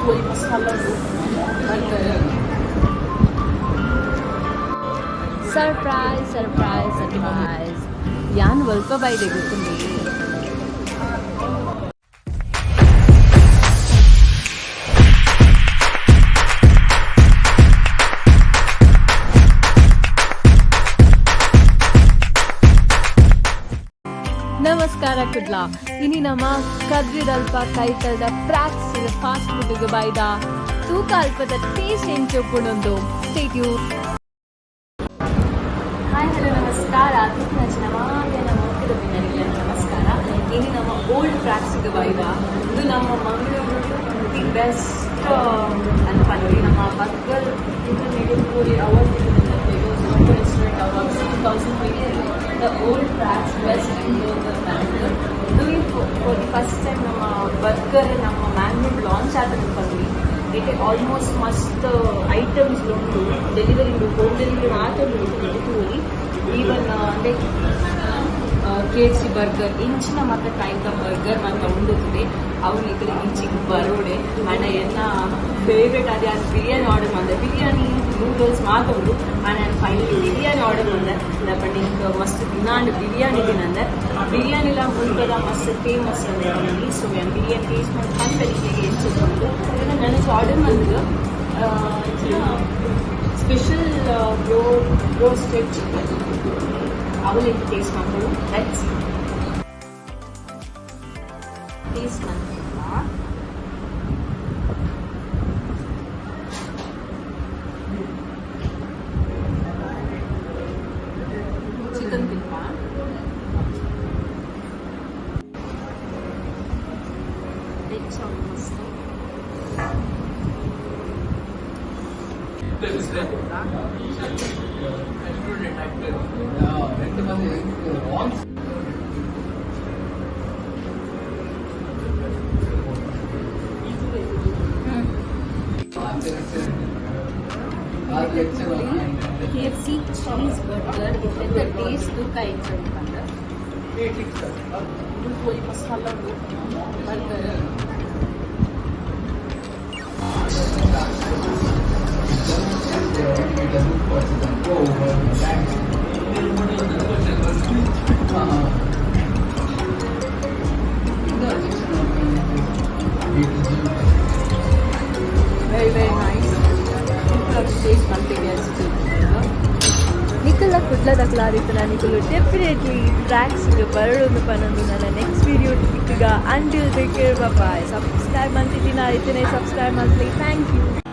ಕೋಳಿ masala burger. Surprise, surprise, surprise! ಯಾನ್ ಒಲ್ಪ ಬೈದೆ ಗೊತ್ತುಂಡಿ? ನಮಸ್ಕಾರ ಕುಡ್ಲ. ಇನಿ ನಮ್ಮ ಕದ್ರಿದಲ್ಪ ಕೈತಲ್ದ ಪ್ರಾಕ್ಸ್ ಫಾಸ್ಟ್ ಫುಡ್ ಬೈದ. ತೂಕ ಅಲ್ಪದ taste ಎಂಚೊಪ್ಪುಂಡೊಂದು. Stay tune. Hi, hello, ನಮಸ್ಕಾರ. ತೂಪಿನಂಚಿನ ಮಾತೆನ ಮೊಕ್ಕಿದ ಬಿನ್ನರಿಗೆ ನಮಸ್ಕಾರ. ಇನಿ ನಮ್ಮ ಓಲ್ಡ್ ಪ್ರಾಕ್ಸಿಗೆ ಬೈದ. ಇದು ನಮ್ಮ ಮಂಗಳೂರು the best ಅಂತ ಪನೊಲಿ. ನಮ್ಮ burger intermediate Koli award restaurant awards 2020, the Old Prax best in burger Bangalore. ಇದು ಫಾರ್ the first time ನಮ್ಮ ಬರ್ಗರ್ ನಮ್ಮ ಮ್ಯಾಂಗ್ಳೂರ್ ಲಾಂಚ್ ಆತಂದು ಪನೊಲಿ. ಇತ್ತೆ ಆಲ್ಮೋಸ್ಟ್ ಮಸ್ತ್ ಐಟಮ್ಸ್ ಉಂಟು, ಡೆಲಿವರಿ ಉಂಟು, ಹೋಮ್ ಡೆಲಿವರಿ ಮಾತ್ರ ಉಂಟು. ಈವನ್ ಅಂದ್ರೆ ಕೆಎಫ್ಸಿ ಬರ್ಗರ್ ಇಂಚಿನ ಮಾತ ಟೈಪ್ ಬರ್ಗರ್ ಮಾತ ಉಂಡುತ್ತದೆ. ಅವು ನಿಕುಲು ಇಂಚಿಗ್ ಬರೋಡೆ. ಅಂಡ ಎನ್ನ ಫೇವ್ರೇಟ್ ಅದೇ ಅದು ಬಿರಿಯಾನಿ ಆರ್ಡರ್ ಮಂದೆ. ಬಿರಿಯಾನಿ, ನೂಡಲ್ಸ್ ಮಾತ ಉಂಡು. ಆಂಡ ನಾನು ಫೈನಲಿ ಬಿರಿಯಾನಿ ಆರ್ಡರ್ ಮಂದೆ. ಬಟ್ ಇಂಕ್ ಮಸ್ತ್ ದಿನಾಂಡ್ ಬಿರಿಯಾನಿ ತಿನಂದೆ. ಬಿರಿಯಾನಿಲ ಮುಲ್ಪದ ಮಸ್ತ್ ಫೇಮಸ್ ಅಂದೆ. ಸೊ ಯಾನ್ ಬಿರಿಯಾನಿ ಟೇಸ್ಟ್ ಮಾಡಿ ಪನ್ಪೆ ಎಂಚ ಉಂಡು. ನನಗೆ ಆರ್ಡರ್ ಮಂದಿದ್ದು ಸ್ಪೆಷಲ್ ರೋಸ್ಟೆಡ್ ಚಿಕನ್. ಅವಲಿಂದ ಟೇಸ್ಟ್ ಮಾಡ್ಬೋದು. Let's taste ಮಾಡ್ತೀವಾ? ಚಿಕನ್ ತಿನ್ಪ. ವೆಜ್ ಮಸ್ತ್. KFC cheese burger ಇತ್ತೆ ಟೇಸ್ಟ್ ತೂಕ ಎಂಚ ಪಂಡ. ಕೋಳಿ ಮಸಾಲ burger. Very very nice. Taste ಮಲ್ತಿಗೆ. ನಿಕುಲ್ಲ ಕುಡ್ಲದಕ್ಲಾದಿತ್ತನ ನಿಕುಲು ಡೆಫಿನೆಟ್ಲಿ ಟ್ರ್ಯಾಕ್ಸ್ಗೆ ಬರಡೊಂದು ಪನೊಂದು ನನ್ನ ನೆಕ್ಸ್ಟ್ ವೀಡಿಯೋ ತಿಕ್ಕುಗ. Until take care, bye. Subscribe ಮಂತಿದ್ದೀನಿ, ಇತ್ತನೆ ಸಬ್ಸ್ಕ್ರೈಬ್ ಮಂತ್ಲಿ. Thank you.